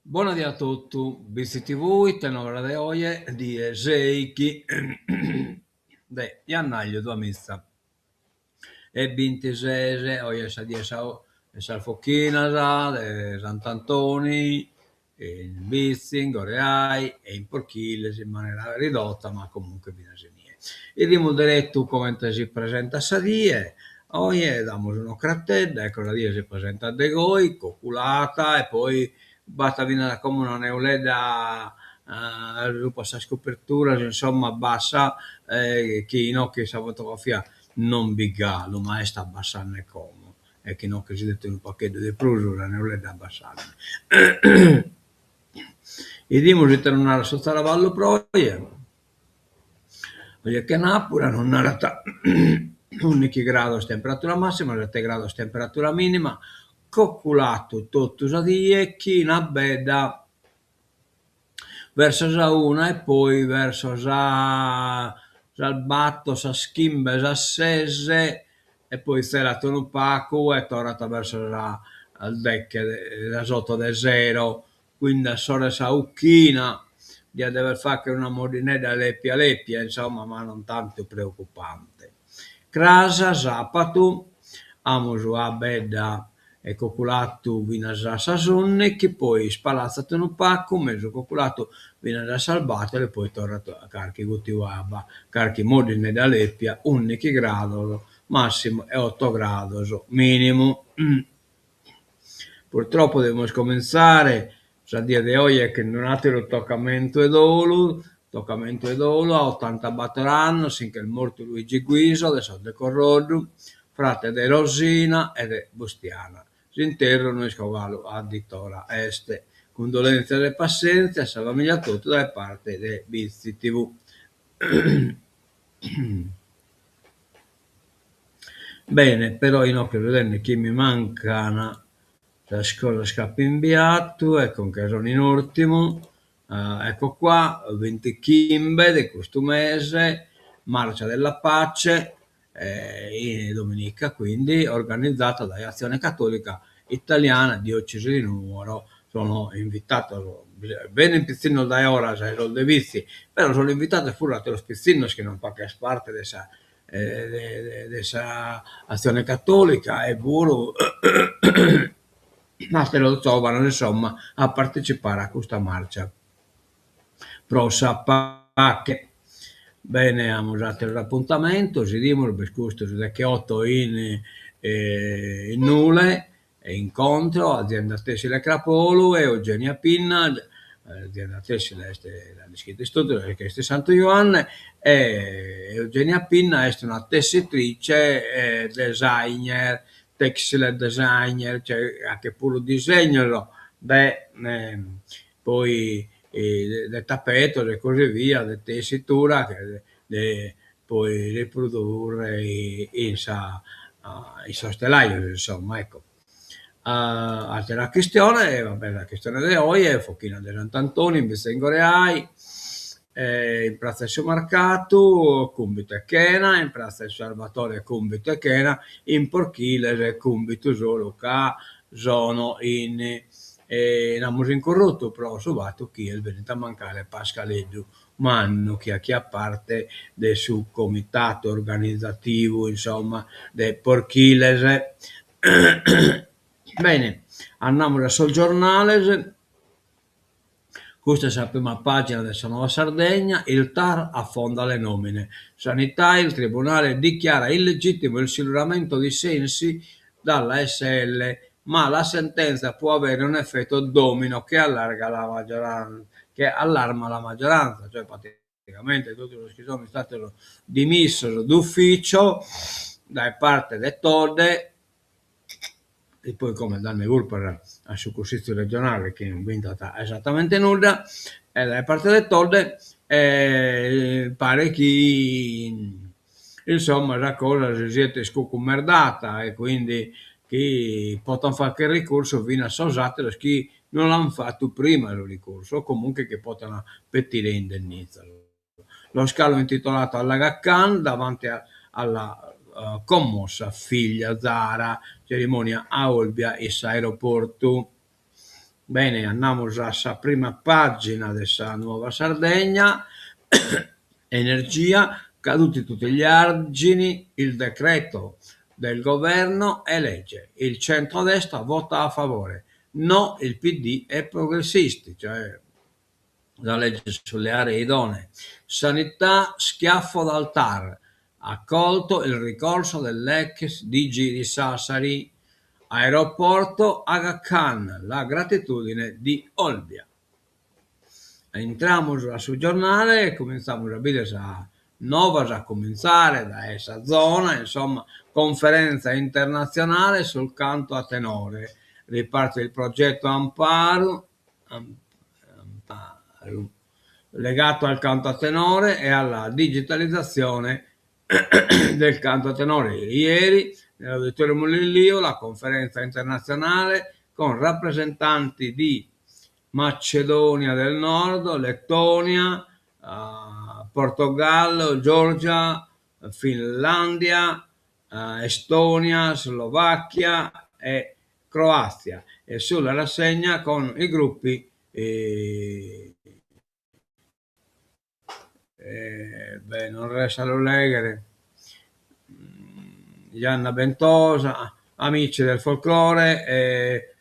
Bona die a totu, Bitzi TV, ite nobas de oje, die seichi de jannaju duamiza e bintises, oje est sa die 'e sas fochinas, de Sant'Antoni, in Bitzi, in Goreai e in Porchiles in manera ridota ma comunque finas inie. 'Idimus deretu comente si presentat sa die, oje damus un'ocratedda, ecco sa die si presentat de goi, coculata e poi b'at finas como una neuledda subra sas coperturas, insomma bassa chi inoghe in sa fotografia non b'it galu ma est abbassende como e chi inoghe si 'idet unu pagheddu de prus sa neuledda abbassende. 'Idimus ite nos narat su zaraballu pro oje. Oje chenapura nos narat ùndighi grados temperatura massima, sete grados temperatura minima, coculatu totu sa die chin abbedda verso sa una e poi verso sas bator, sas chimbe, sas ses e poi tzelat unu pagu e torrat verso sas deghe, sas oto de sero, quindi a s'ora 'e sa 'uchina diat dever fagher una moddinedda lepia lepia, insomma, ma non tantu preocupante. Cras, sapatu, amus abbedda e coculatu finas a sas ùndighi, poi ispalatzat unu pagu, mesu coculatu finas a sas bator e poi torrat carchi gùtiu 'e abba, carchi moddinedda lepia, ùndighi grados màssimu e oto grados mìnimu. Purtroppo devimus comintzare sa die de oje chin un'àteru tocamentu 'e dolu, tocamentu 'e dolu, a otantabator annos si nch'est mortu Luigi Guiso de sos de Corroddu, frate de Rosina e de Bustiana. S'interru no isco galu a dit'ora est. Cundolèntzias e passèntzia a sa famìlia totu dae parte de Bitzi TV. Bene, però inoghe so 'idende chi mi mancan sas cosas chi apo imbiadu, ecco nche sono in ùrtimu, ecco qua, bintichimbe de custu mese, Marcia della Pace, dominica quindi, organizata dae Azione Cattolica Italiana Diocesi di Nuoro, sono invitados, benint pitzinnos dae 'oras sos de Bitzi, però sono invitados puru àteros pitzinnos chi non faghent parte de sa de sa Azione Cattolica e puru àteros zòvanos insomma a partecipare a custa marcia pro sa pache. Bene, amus àteros apuntamentos, 'idimus, b'est custu su decheoto in in Nule, incontro azienda tessile Crapolu e Eugenia Pinna, azienda tessile est, l'ischides totu, chi est in Santu Juanne, e Eugenia Pinna est una tessitrice e designer, textile designer, cioè 'achet puru disegnos de poi de tapetos e così via, de tessitura de poi riprodurre in sa in sos telajos insomma, ecco. Atera chistione, va bè sa chistione de oje, fochina de Sant'Antoni in Bitzi 'e Goreai, in pratza 'e su Marcatu, cumbitu e chena, in pratza 'e Salvatore cumbitu e chena, in Porchiles cumbitu solu ca sono in namus in currutu pro su fatu chi est bennidu a mancare Pascaleddu Mannu chi 'achiat parte de su comitatu organizativu insomma de Porchiles. Bene, andamus a sos giornales, custa est sa prima pagina de sa Nuova Sardegna, il TAR affonda le nomine, sanità, il tribunale dichiara illegittimo il siluramento di Sensi dalla ASL, ma la sentenza può avere un effetto domino che allarga la maggioranza, che allarma la maggioranza, cioè praticamente totu sos chi sono istados dimissos d'ufficio dae parte de Todde e poi como dande curpas a su Cussìtziu regionale chi non b'intrat esattamente nudda, e dae parte de Todde paret chi Insomma sa cosa si siet iscucumerdata e quindi chi potan fagher ricursu finas sos àteros chi no l'an fatu prima su ricursu o comunque chi potan petire indennizos. Lo scalo intitolato all'Aga Khan davanti alla commossa figlia Zara, cerimonia a Olbia in s'aeroportu. Bene, andamus a sa prima pàgina de sa Nuova Sardegna, Energia, caduti tutti gli argini, il decreto del governo è legge. Il centrodestra vota a favore, no il PD e progressisti, cioè la legge sulle aree idonee. Sanità, schiaffo dal TAR, accolto il ricorso dell'ex DG di Sassari. Aeroporto Aga Khan, la gratitudine di Olbia. Intramus a su giornale e cumintzamus a bìdere sas novas, a cumintzare dae sa zona, insomma, conferenza internazionale sul canto a tenore, riparte il progetto Amparu, Amparu, legato al canto a tenore e alla digitalizzazione del canto a tenore. Ieri nell'Auditorium Lilliu la conferenza internazionale con rappresentanti di Macedonia del Nord, Lettonia, eh, Portogallo, Georgia, Finlandia, eh, Estonia, Slovacchia e Croazia e sulla rassegna con i gruppi eh, eh, beh, non resso a lu lèghere, Gianna Bentosa, Amici del folklore, eh,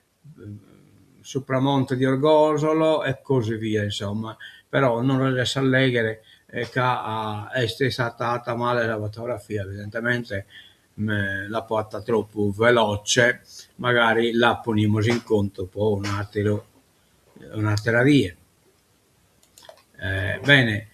Supramonte di Orgosolo e così via, insomma. Però non resso a lèghere ca est istada 'atta male sa fotografia, evidentemente l'apo 'atta tropu veloce, magari la ponimus in contu po un'ateru un'atera die. Eh, bene,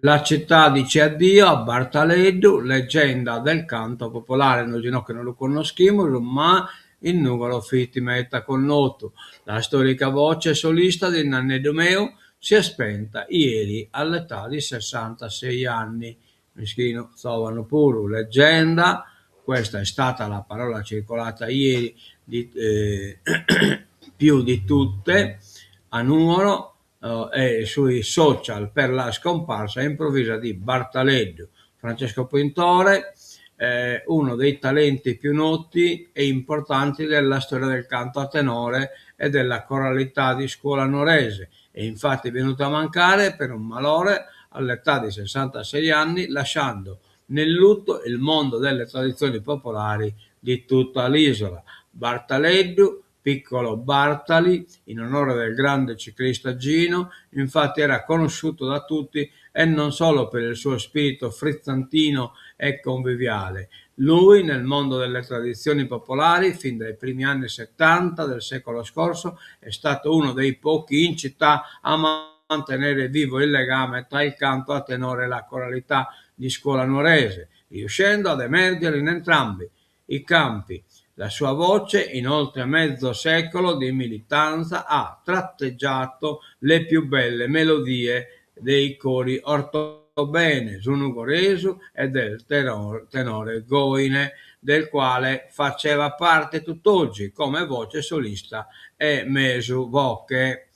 la città dice addio a Bartaleddu, leggenda del canto popolare, nois inoghe no lu connoschimus, ma in Nùgoro fit meda connotu. La storica voce solista di Nanneddu meu si è spenta ieri all'età di 66 anni. Mischinu, zovanu puru, leggenda, questa è stata la parola circolata ieri di, eh, più di tutte a Nuoro eh, e sui social per la scomparsa improvvisa di Bartaleddu. Francesco Pintore, eh, uno dei talenti più noti e importanti della storia del canto a tenore e della coralità di scuola nuorese. È infatti venuto a mancare per un malore all'età di 66 anni, lasciando nel lutto il mondo delle tradizioni popolari di tutta l'isola. Bartaleddu, piccolo Bartali, in onore del grande ciclista Gino, infatti era conosciuto da tutti e non solo per il suo spirito frizzantino e conviviale. Lui, nel mondo delle tradizioni popolari, fin dai primi anni 70 del secolo scorso, è stato uno dei pochi in città a mantenere vivo il legame tra il canto a tenore e la coralità di scuola nuorese, riuscendo ad emergere in entrambi i campi. La sua voce, in oltre mezzo secolo di militanza, ha tratteggiato le più belle melodie dei cori Ortobene, su Nugoresu e del tenor, tenore Goine, del quale faceva parte tutt'oggi come voce solista e mesu voce.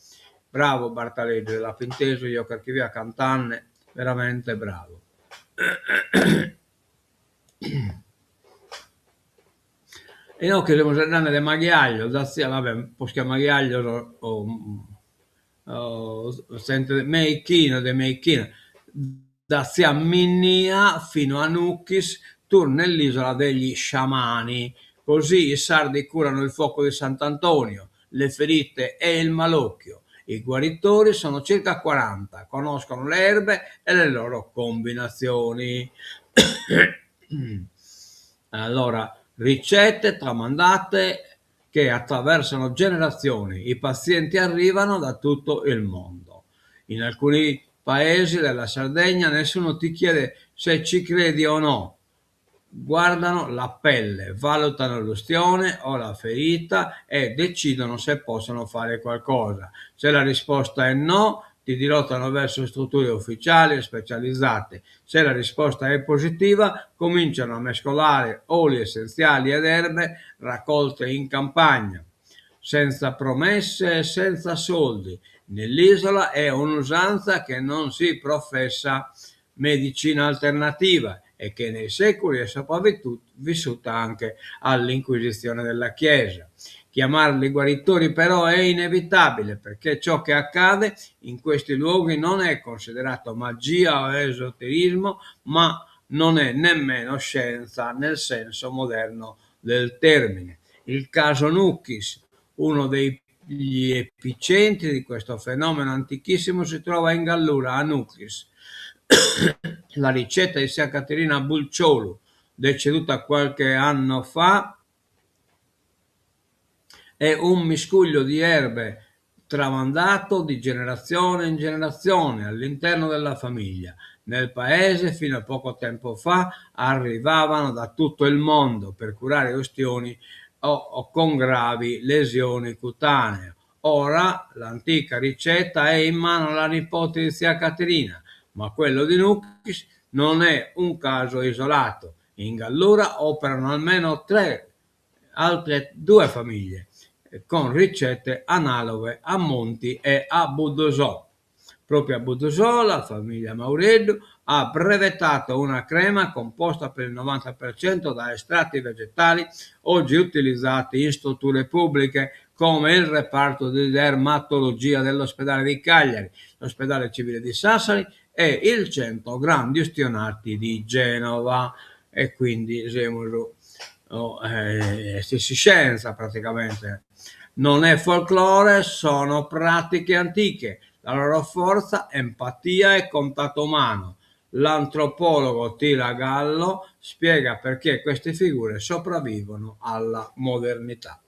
Bravo Bartaleddu, l'apo intesu eo carchi bia cantande, veramente bravo. E inoghe semus 'eddende de maghiaglios, da tzia, va bè, posca maghiaglios o o zente de meichina, de meichina, da tzia Minnia fino a Nuchis, tour nell'isola degli sciamani. Così i sardi curano il fuoco di Sant'Antonio, le ferite e il malocchio. I guaritori sono circa 40, conoscono le erbe e le loro combinazioni. Allora, ricette tramandate che attraversano generazioni. I pazienti arrivano da tutto il mondo. In alcuni paesi della Sardegna nessuno ti chiede se ci credi o no. Guardano la pelle, valutano l'ustione o la ferita e decidono se possono fare qualcosa. Se la risposta è no, ti dirottano verso strutture ufficiali e specializzate. Se la risposta è positiva, cominciano a mescolare oli essenziali ed erbe raccolte in campagna, senza promesse e senza soldi. Nell'isola è un'usanza che non si professa medicina alternativa e che nei secoli è sopravvissuta anche all'Inquisizione della Chiesa. Chiamarli guaritori però è inevitabile, perché ciò che accade in questi luoghi non è considerato magia o esoterismo, ma non è nemmeno scienza nel senso moderno del termine. Il caso Nuchis, uno degli epicentri di questo fenomeno antichissimo, si trova in Gallura, a Nuchis. La ricetta di Tzia Caterina Bulciolu, deceduta qualche anno fa, è un miscuglio di erbe tramandato di generazione in generazione all'interno della famiglia. Nel paese, fino a poco tempo fa, arrivavano da tutto il mondo per curare ustioni o con gravi lesioni cutanee. Ora l'antica ricetta è in mano alla nipote di tzia Caterina, ma quello di Nuchis non è un caso isolato. In Gallura operano almeno tre altre due famiglie con ricette analoghe a Monti e a Buddusò. Proprio a Buddusò la famiglia Maureddu ha brevettato una crema composta per il 90% da estratti vegetali oggi utilizzati in strutture pubbliche come il reparto di dermatologia dell'ospedale di Cagliari, l'ospedale civile di Sassari e il centro grandi ustionati di Genova. E quindi semus oh, est s'iscienza praticamente. Non è folklore, sono pratiche antiche. La loro forza, empatia e contatto umano. L'antropologo Tila Gallo spiega perché queste figure sopravvivono alla modernità.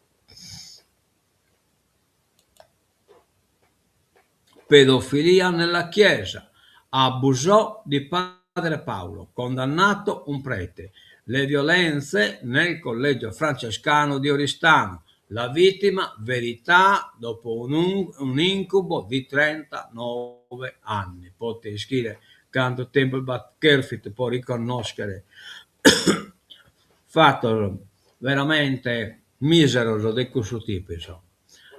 Pedofilia nella Chiesa. Abusò di padre Paolo, condannato un prete. Le violenze nel collegio francescano di Oristano. La vittima, verità, dopo un, un incubo di 39 anni. Potet ischire cantu tempus b'at cherfidu pro riconnoschere fatos veramente miseros de cussu tipu, insomma.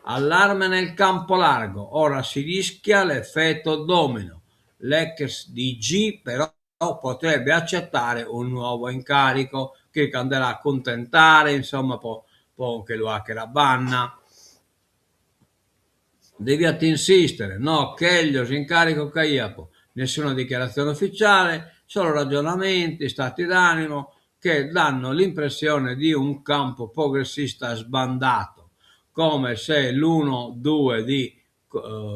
Allarme nel campo largo, ora si rischia l'effetto domino. L'ex DG però potrebbe accettare un nuovo incarico, chircan de l'acuntentare, insomma, po po nche lu 'achere a banda. Deviat insistere, no chèglio s'incaricu chi apo. Nessuna dichiarazione ufficiale, solo ragionamenti, stati d'animo che danno l'impressione di un campo progressista sbandato, come se l'uno-due di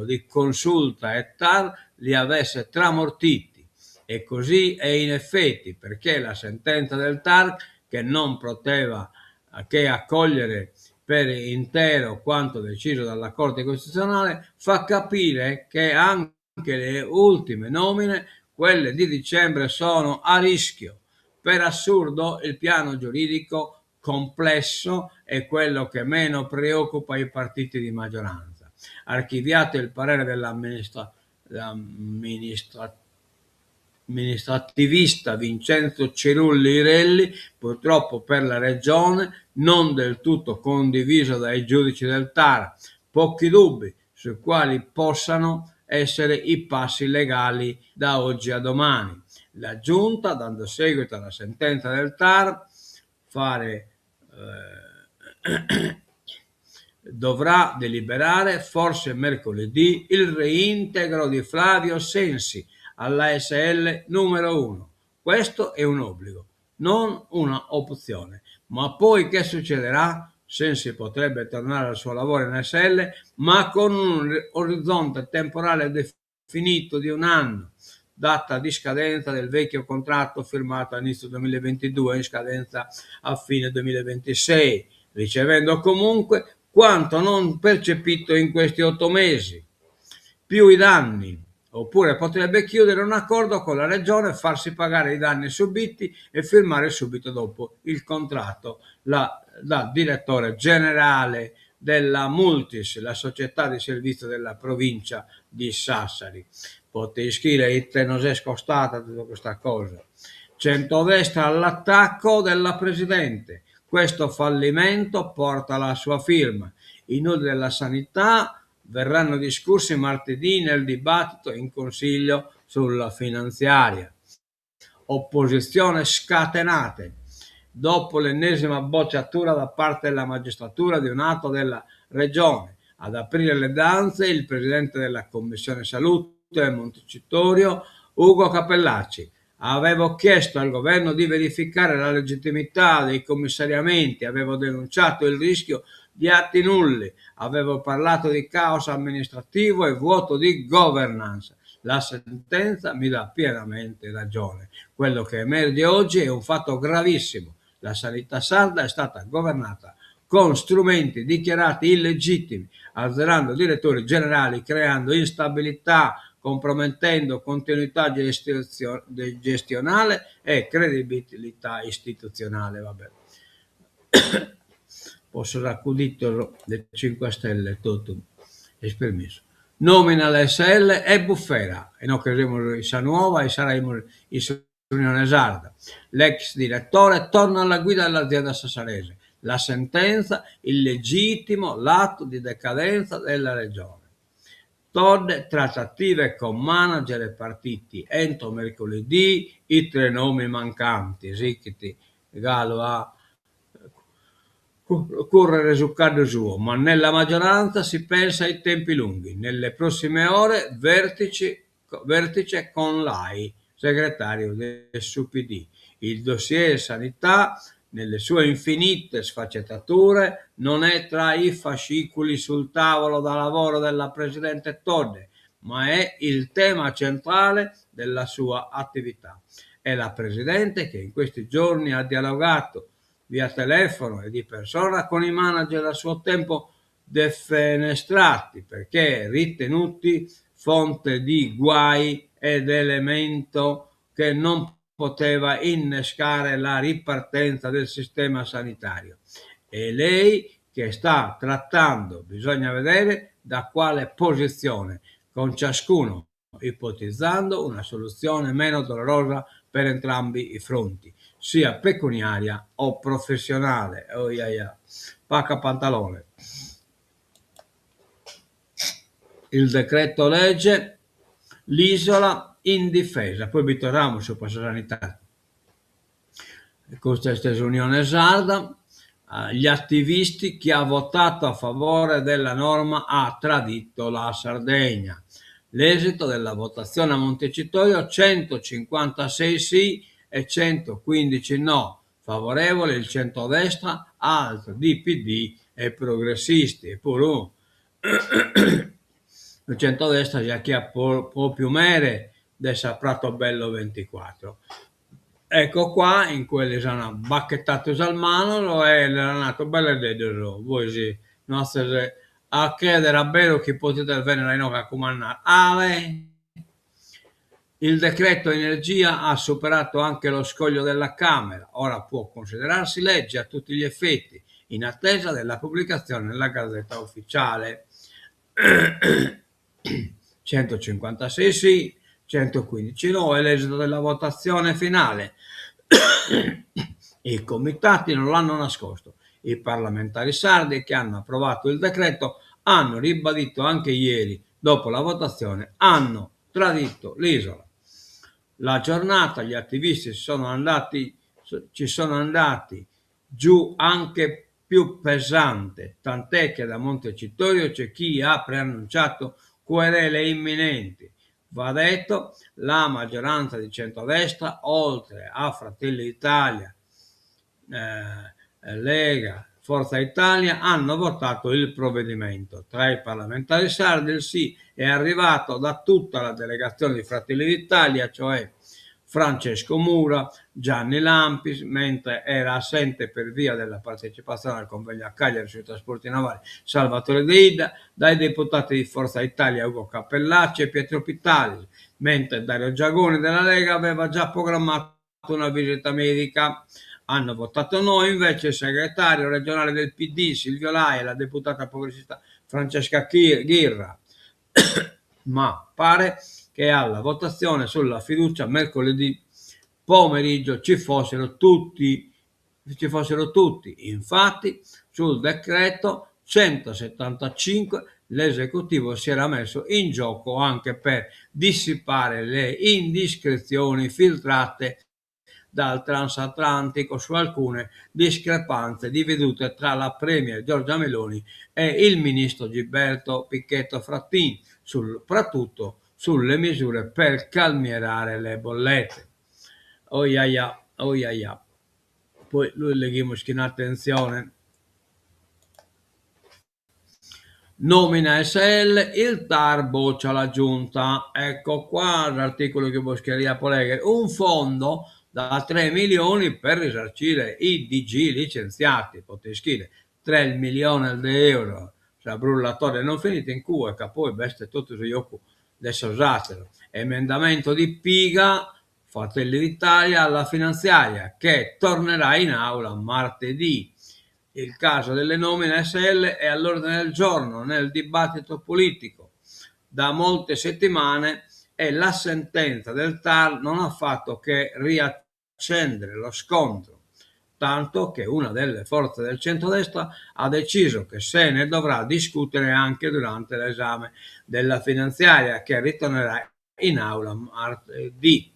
di Consulta e Tar li avesse tramortiti. E così è in effetti, perché la sentenza del Tar, che non poteva che accogliere per intero quanto deciso dalla Corte Costituzionale, fa capire che anche le ultime nomine, quelle di dicembre, sono a rischio. Per assurdo, il piano giuridico complesso è quello che meno preoccupa i partiti di maggioranza. Archiviato il parere dell'amministrativista Vincenzo Cerulli Irelli, purtroppo per la Regione non del tutto condiviso dai giudici del TAR, pochi dubbi su quali possano essere i passi legali da oggi a domani. La Giunta, dando seguito alla sentenza del TAR, fare, eh, dovrà deliberare, forse mercoledì, il reintegro di Flavio Sensi all'ASL numero 1. Questo è un obbligo, non una opzione. Ma poi che succederà? Sensi potrebbe tornare al suo lavoro in ASL, ma con un orizzonte temporale definito di un anno, data di scadenza del vecchio contratto firmato a inizio 2022 in scadenza a fine 2026, ricevendo comunque quanto non percepito in questi 8 mesi, più i danni. Oppure potrebbe chiudere un accordo con la regione, farsi pagare i danni subiti e firmare subito dopo il contratto la, da direttore generale della Multis, la società di servizio della provincia di Sassari. Potet ischire ite nos est costada totu custa cosa. Centrodestra all'attacco della Presidente. Questo fallimento porta la sua firma. I nodi della sanità verranno discussi martedì nel dibattito in Consiglio sulla finanziaria. Opposizione scatenate. Dopo l'ennesima bocciatura da parte della magistratura di un atto della Regione, ad aprire le danze il presidente della Commissione Salute Montecitorio Ugo Cappellacci. Avevo chiesto al governo di verificare la legittimità dei commissariamenti, avevo denunciato il rischio di atti nulli, avevo parlato di caos amministrativo e vuoto di governance. La sentenza mi dà pienamente ragione. Quello che emerge oggi è un fatto gravissimo. La sanità sarda è stata governata con strumenti dichiarati illegittimi, azzerando direttori generali, creando instabilità, compromettendo continuità gestionale e credibilità istituzionale. Vabbè. Po sos acuditos de Cinque Stelle totu est permissu. Nomina l'SL è bufera e no che semus in sa Nuova issara 'imus in s'Unione Sarda. L'ex direttore torna alla guida dell'azienda sassarese. La sentenza, illegittimo l'atto di decadenza della Regione. Todde, trattative con manager e partiti. Entro mercoledì i tre nomi mancanti. Sichit galu a cùrrere su caddu suo, ma nella maggioranza si pensa ai tempi lunghi. Nelle prossime ore vertice con Lai, segretàriu de su PD. Il dossier sanità, nelle sue infinite sfaccettature, non è tra i fascicoli sul tavolo da lavoro della presidente Todde, ma è il tema centrale della sua attività. È la presidente che in questi giorni ha dialogato via telefono e di persona con i manager a suo tempo defenestrati perché ritenuti fonte di guai ed elemento che non poteva innescare la ripartenza del sistema sanitario. È lei che sta trattando, bisogna vedere da quale posizione, con ciascuno, ipotizzando una soluzione meno dolorosa per entrambi i fronti, sia pecuniaria o professionale. Oh, ia, ia. Pacca pantalone. Il decreto legge, l'isola in difesa. Poi bi torramus subra sa sanità. Custa est s'Unione Sarda, gli attivisti, chi ha votato a favore della norma ha tradito la Sardegna. L'esito della votazione a Montecitorio 156 sì e 115 no, favorevole il centrodestra, altro di PD e progressisti. Eppuru su centrodestra si 'achiat propriu mere de sa Pratobello 24. Ecco qua, in cue lis an bacchettatu sas manos e lis an natu, belleddeddos, bois no atzes a creder a beru chi podides benner a inoghe a cumandare. Ale! Il decreto energia ha superato anche lo scoglio della Camera, ora può considerarsi legge a tutti gli effetti, in attesa della pubblicazione nella Gazzetta Ufficiale. 156 sì, 115 no, è l'esito della votazione finale. I comitati non l'hanno nascosto. I parlamentari sardi che hanno approvato il decreto hanno ribadito anche ieri, dopo la votazione, hanno tradito l'isola. La giornata gli attivisti sono andati, ci sono andati giù anche più pesante, tant'è che da Montecitorio c'è chi ha preannunciato querele imminenti. Va detto, la maggioranza di centrodestra, oltre a Fratelli d'Italia, eh, Lega, Forza Italia, hanno votato il provvedimento. Tra i parlamentari sardi il sì è arrivato da tutta la delegazione di Fratelli d'Italia, cioè Francesco Mura, Gianni Lampis, mentre era assente per via della partecipazione al convegno a Cagliari sui trasporti navali Salvatore Deidda, dai deputati di Forza Italia Ugo Cappellacci e Pietro Pittalis, mentre Dario Giagoni della Lega aveva già programmato una visita medica. Hanno votato no invece il segretario regionale del PD Silvio Lai e la deputata progressista Francesca Ghirra. Ma pare che alla votazione sulla fiducia mercoledì pomeriggio ci fossero tutti, ci fossero tutti. Infatti, sul decreto 175 l'esecutivo si era messo in gioco anche per dissipare le indiscrezioni filtrate dal Transatlantico su alcune discrepanze di vedute tra la premier Giorgia Meloni e il ministro Gilberto Pichetto Fratin, soprattutto sulle misure per calmierare le bollette. Oiaia, oiaia. Poi lu leghimus chin atentzione. Nomina ASL, il TAR boccia la giunta. Ecco qua s'articulu chi bos cheria legher. Un fondo da 3 milioni per risarcire i DG licenziati, poteis ischire, 3 miliones de euro, sa brullatòria non finit in cue ca poi b'est totu su jocu de sos àteros. Emendamento di Piga, Fratelli d'Italia, alla finanziaria che tornerà in aula martedì. Il caso delle nomine ASL è all'ordine del giorno nel dibattito politico da molte settimane e la sentenza del TAR non ha fatto che riaccendere lo scontro, tanto che una delle forze del centrodestra ha deciso che se ne dovrà discutere anche durante l'esame della finanziaria che ritornerà in aula martedì.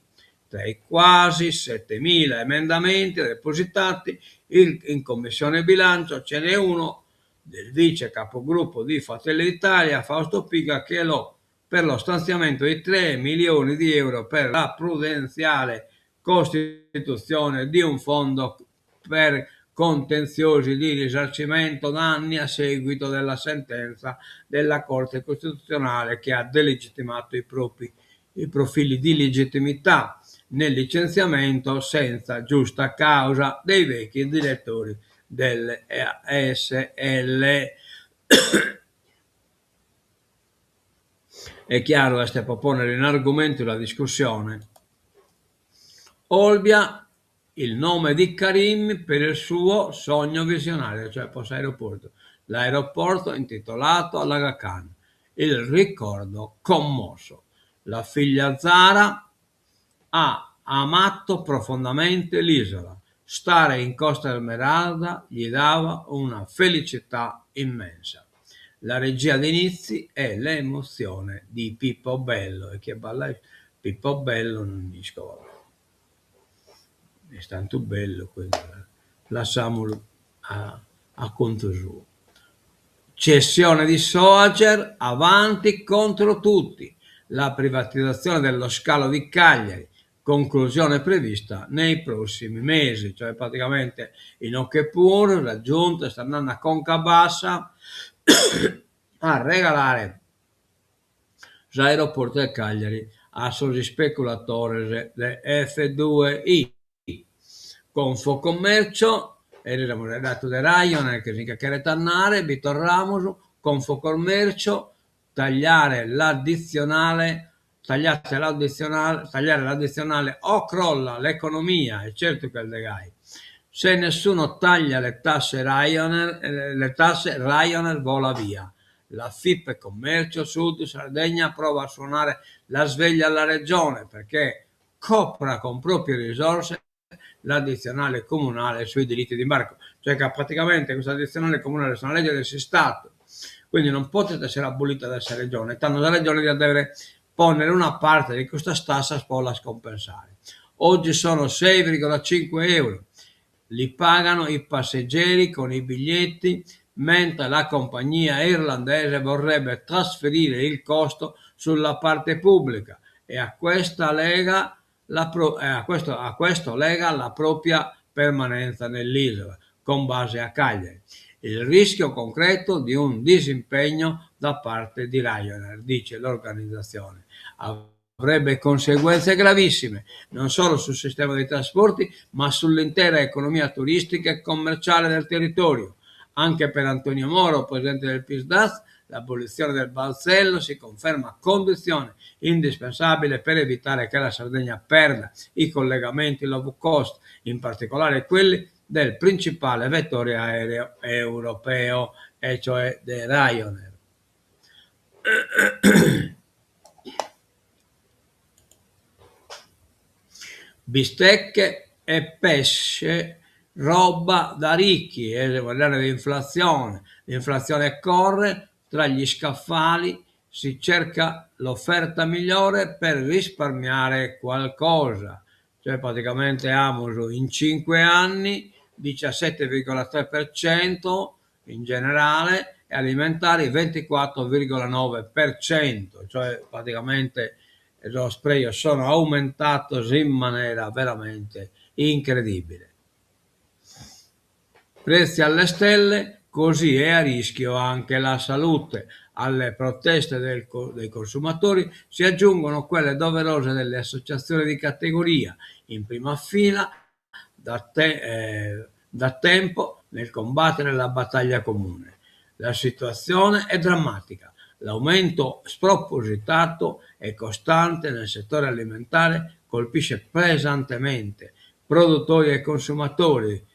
Tra i quasi 7.000 emendamenti depositati in Commissione Bilancio ce n'è uno del vice capogruppo di Fratelli d'Italia, Fausto Piga, che lo, per lo stanziamento di 3 milioni di euro per la prudenziale costituzione di un fondo per contenziosi di risarcimento danni a seguito della sentenza della Corte Costituzionale che ha delegittimato i propri i profili di legittimità nel licenziamento senza giusta causa dei vecchi direttori delle ASL. È chiaru, est pro pònnere in argumentu la discussione. Olbia, il nome di Karim per il suo sogno visionario, cioè pro s'aeroportu. L'aeroporto intitolato all'Aga Khan. Il ricordo commosso. La figlia Zara ha amato profondamente l'isola. Stare in Costa Smeralda gli dava una felicità immensa. La regia di Nizzi e l'emozione di Pippo Bello. E chie balla Pippo Bello non isco, vabbè. Est tantu bellu, quindi lassamulu a a contu suo. Cessione di Soager, avanti contro tutti. La privatizzazione dello scalo di Cagliari, conclusione prevista nei prossimi mesi, cioè praticamente inoghe puru sa giunta est andende a conca bassa a regalare s'aeroportu de Cagliari a sos ispeculadores de F2I. Confcommercio, eris amus faeddadu de Ryanair chi si nche cheret andare, bi torramus, Confcommercio, tagliare l'addizionale, tagliate l'addizionale, tagliare l'addizionale o crolla l'economia, e certu ch'est de gai. Se nessuno taglia le tasse Ryanair, le tasse Ryanair vola via. La FIP Commercio Sud Sardegna prova a suonare la sveglia alla regione perché copra con proprie risorse l'addizionale comunale sui diritti di imbarco. Cioè che praticamente questa addizionale comunale est una legge de s'Istatu, quindi non potet essere abolita dae sa regione, tando sa regione diat dèvere pònnere una parte de custas tassas pro las compensare. Oggi sono 6,5 euro, li pagano i passeggeri con i biglietti, mentre la compagnia irlandese vorrebbe trasferire il costo sulla parte pubblica e a questa lega la pro, eh, a questo, a questo lega la propria permanenza nell'isola, con base a Cagliari. Il rischio concreto di un disimpegno da parte di Ryanair, dice l'organizzazione. Avrebbe conseguenze gravissime, non solo sul sistema dei trasporti, ma sull'intera economia turistica e commerciale del territorio. Anche per Antonio Moro, presidente del PISDAS, l'abolizione del balzello si conferma condizione indispensabile per evitare che la Sardegna perda i collegamenti low cost, in particolare quelli del principale vettore aereo europeo, e cioè de Ryanair. Bistecche e pesce, roba da ricchi, e faeddende de inflatzione. L'inflazione corre, tra gli scaffali si cerca l'offerta migliore per risparmiare qualcosa. Cioè praticamente amus in cinque anni 17,3% in generale e alimentari 24,9%, cioè praticamente sos prejos sono aumentados in manera veramente incredibile. Prezzi alle stelle, così è a rischio anche la salute. Alle proteste del, dei consumatori si aggiungono quelle doverose delle associazioni di categoria, in prima fila da, te, eh, da tempo nel combattere la battaglia comune. La situazione è drammatica. L'aumento spropositato e costante nel settore alimentare colpisce pesantemente produttori e consumatori,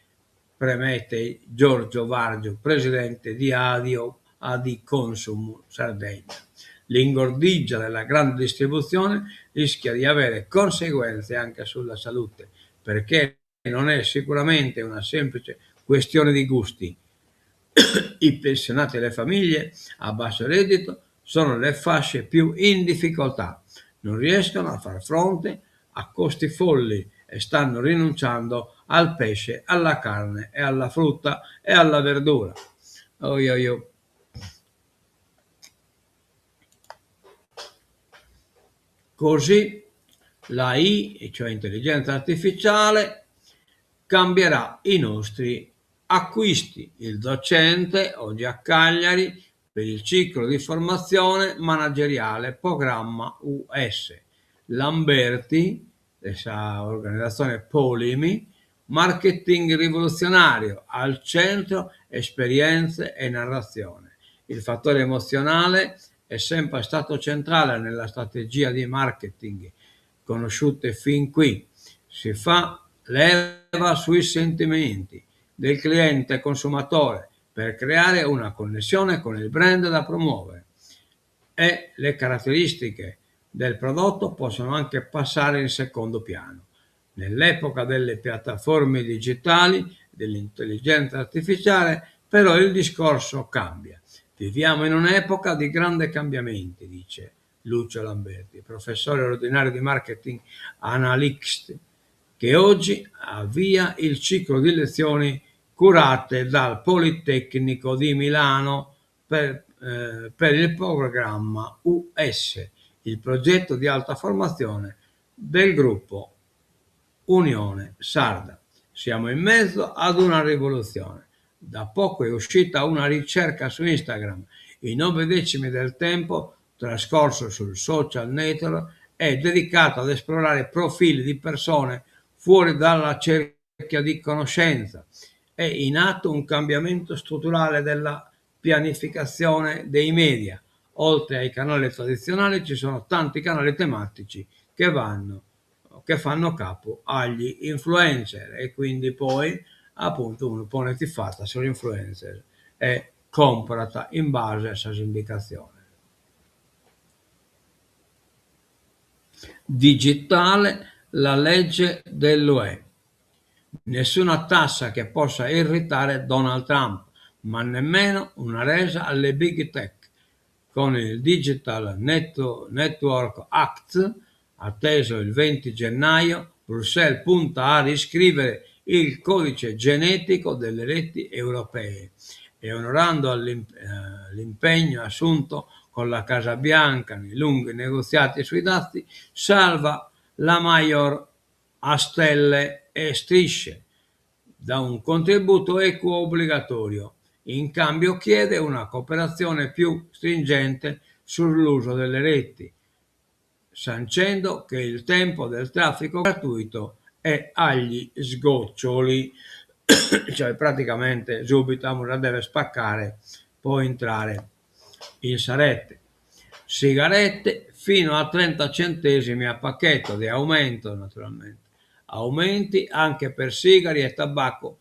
premette Giorgio Vargiu, presidente di Adio Adiconsum Sardegna. L'ingordigia della grande distribuzione rischia di avere conseguenze anche sulla salute, perché non è sicuramente una semplice questione di gusti. I pensionati e le famiglie a basso reddito sono le fasce più in difficoltà, non riescono a far fronte a costi folli e stanno rinunciando al pesce, alla carne e alla frutta e alla verdura. Oi oi oi. Così l'AI, cioè intelligenza artificiale, cambierà i nostri acquisti. Il docente, oggi a Cagliari, per il ciclo di formazione manageriale programma US. Lamberti, sa organizzazione Polimi, marketing rivoluzionario, al centro esperienze e narrazione. Il fattore emozionale è sempre stato centrale nella strategia di marketing conosciute fin qui. Si fa leva sui sentimenti del cliente consumatore per creare una connessione con il brand da promuovere e le caratteristiche del prodotto possono anche passare in secondo piano. Nell'epoca delle piattaforme digitali, dell'intelligenza artificiale, però il discorso cambia. Viviamo in un'epoca di grandi cambiamenti, dice Lucio Lamberti, professore ordinario di marketing analytics, che oggi avvia il ciclo di lezioni curate dal Politecnico di Milano per, eh, per il programma US, il progetto di alta formazione del gruppo Unione Sarda. Siamo in mezzo ad una rivoluzione. Da poco è uscita una ricerca su Instagram. I nove decimi del tempo trascorso sul social network è dedicato ad esplorare profili di persone fuori dalla cerchia di conoscenza. È in atto un cambiamento strutturale della pianificazione dei media. Oltre ai canali tradizionali ci sono tanti canali tematici che vanno che fanno capo agli influencer e quindi poi appunto unu ponet ifatu a sos influencer e comporat in base a sas indicatziones. Digitale, la legge dell'UE. Nessuna tassa che possa irritare Donald Trump, ma nemmeno una resa alle big tech. Con il Digital Network Act, atteso il 20 gennaio, Bruxelles punta a riscrivere il codice genetico delle reti europee e onorando eh, l'impegno assunto con la Casa Bianca nei lunghi negoziati sui dazi, salva la major a stelle e strisce da un contributo equo obbligatorio. In cambio chiede una cooperazione più stringente sull'uso delle reti, sancendo che il tempo del traffico gratuito è agli sgoccioli, cioè praticamente subito la deve spaccare, può entrare in sa rete. Sigarette fino a 30 centesimi a pacchetto di aumento naturalmente. Aumenti anche per sigari e tabacco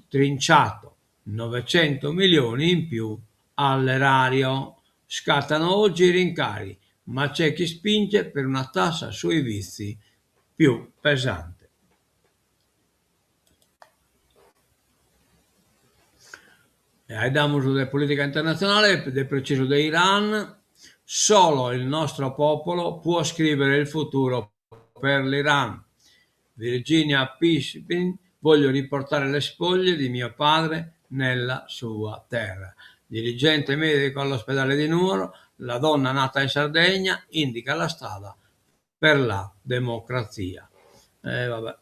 trinciato, 900 milioni in più all'erario. Scattano oggi i rincari, ma c'è chi spinge per una tassa sui vizi più pesante. E faeddamus de politica internatzionale, de precisu de Iran, solo il nostro popolo può scrivere il futuro per l'Iran. Virginia Pispini, Voglio riportare le spoglie di mio padre nella sua terra. Dirigente medico all'ospedale di Nuoro, la donna nata in Sardegna indica la strada per la democrazia. Eh, vabbè.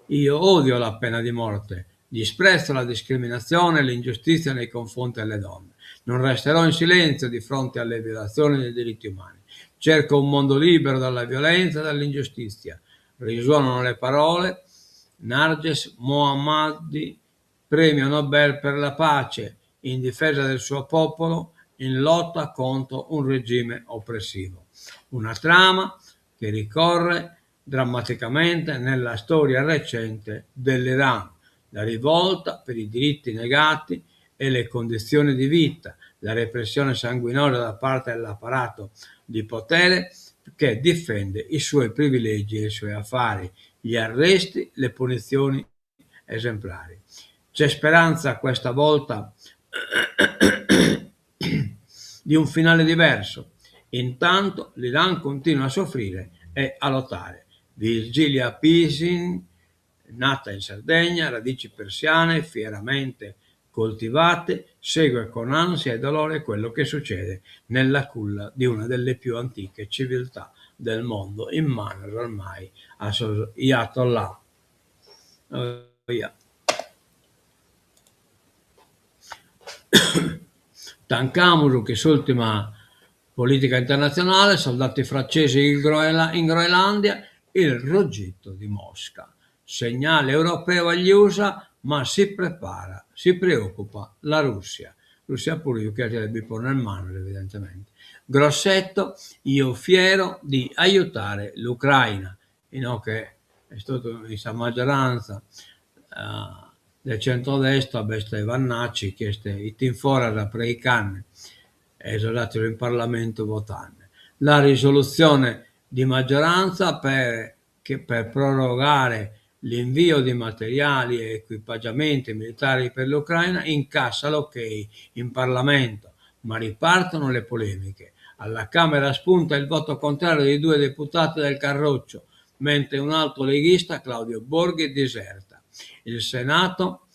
Io odio la pena di morte, disprezzo la discriminazione e l'ingiustizia nei confronti delle donne. Non resterò in silenzio di fronte alle violazioni dei diritti umani. Cerco un mondo libero dalla violenza e dall'ingiustizia. Risuonano le parole Narges Mohammadi, premio Nobel per la pace, in difesa del suo popolo, in lotta contro un regime oppressivo. Una trama che ricorre drammaticamente nella storia recente dell'Iran, la rivolta per i diritti negati e le condizioni di vita, la repressione sanguinosa da parte dell'apparato di potere che difende i suoi privilegi e i suoi affari, gli arresti, le punizioni esemplari. C'è speranza questa volta di un finale diverso. Intanto l'Iran continua a soffrire e a lottare. Virgilia Pisin, nata in Sardegna, radici persiane fieramente coltivate, segue con ansia e dolore quello che succede nella culla di una delle più antiche civiltà del mondo, in manos ormai a sos Ayatollah. Oia. Tancamus chin s'ùrtima polìtica internatzionale, soldati francesi in Groenlandia, il ruggito di Mosca. Segnale europeo agli USA, ma si prepara, si preoccupa la Russia. Russia puru cheret bi ponner manos evidentemente. Grossetto, io fiero di aiutare l'Ucraina. Inoghe est totu in sa maggioranza de centrodestra b'est Vannacci chi est 'itu in foras preicande e sos àteros in parlamentu votande. La risolutzione di maggioranza per per prorogare l'invio di materiali e equipaggiamenti militari per l'Ucraina incassa l'ok in Parlamento, ma ripartono le polemiche. Alla Camera spunta il voto contrario di due deputati del Carroccio, mentre un altro leghista, Claudio Borghi, diserta. Il Senato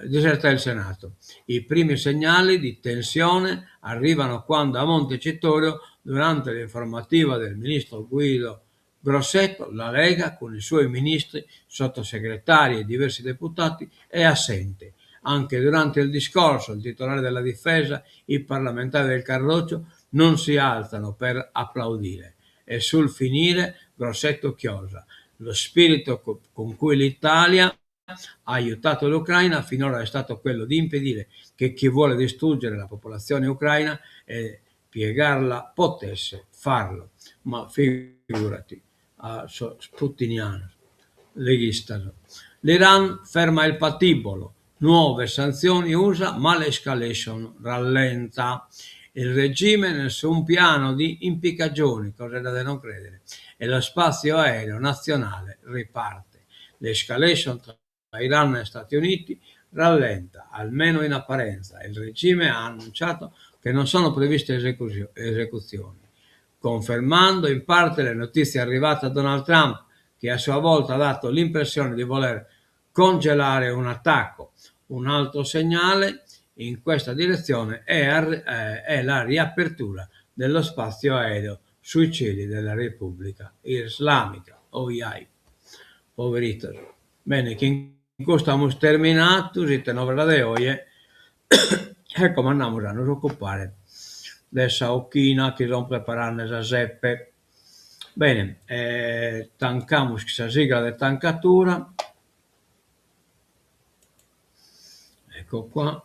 diserta il Senato. I primi segnali di tensione arrivano quando a Montecitorio, durante l'informativa del ministro Guido Grossetto, la Lega, con i suoi ministri, sottosegretari e diversi deputati, è assente. Anche durante il discorso, il titolare della difesa, i parlamentari del Carroccio non si alzano per applaudire. E sul finire Grossetto chiosa. Lo spirito con cui l'Italia ha aiutato l'Ucraina finora è stato quello di impedire che chi vuole distruggere la popolazione ucraina e piegarla potesse farlo. Ma figurati, a sos putinianos, leghistas. L'Iran ferma il patibolo, nuove sanzioni USA, ma l'escalation rallenta. Il regime nessun piano di impiccagioni, cosa da non credere, e lo spazio aereo nazionale riparte. L'escalation tra Iran e Stati Uniti rallenta, almeno in apparenza. Il regime ha annunciato che non sono previste esecuzioni, confermando in parte le notizie arrivate a Donald Trump, che a sua volta ha dato l'impressione di voler congelare un attacco. Un altro segnale in questa direzione è, è la riapertura dello spazio aereo sui cieli della Repubblica Islamica. Oiai, poveritos. Bene, chin custu amus terminadu s'ite novas de oje e como andamus a nos ocupare de sa 'ochina chi son preparande sa sepe. Bene, tancamus chin sa sigla de tancatura. Ecco qua.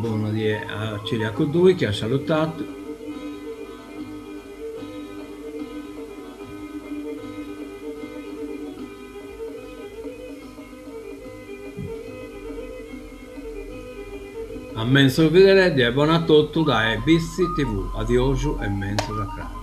Bona die a Ciriacu Dui chi at salutadu. A menzus bìdere, die bona a totu dae Bitzi TV. Adiosu e menzus a cras.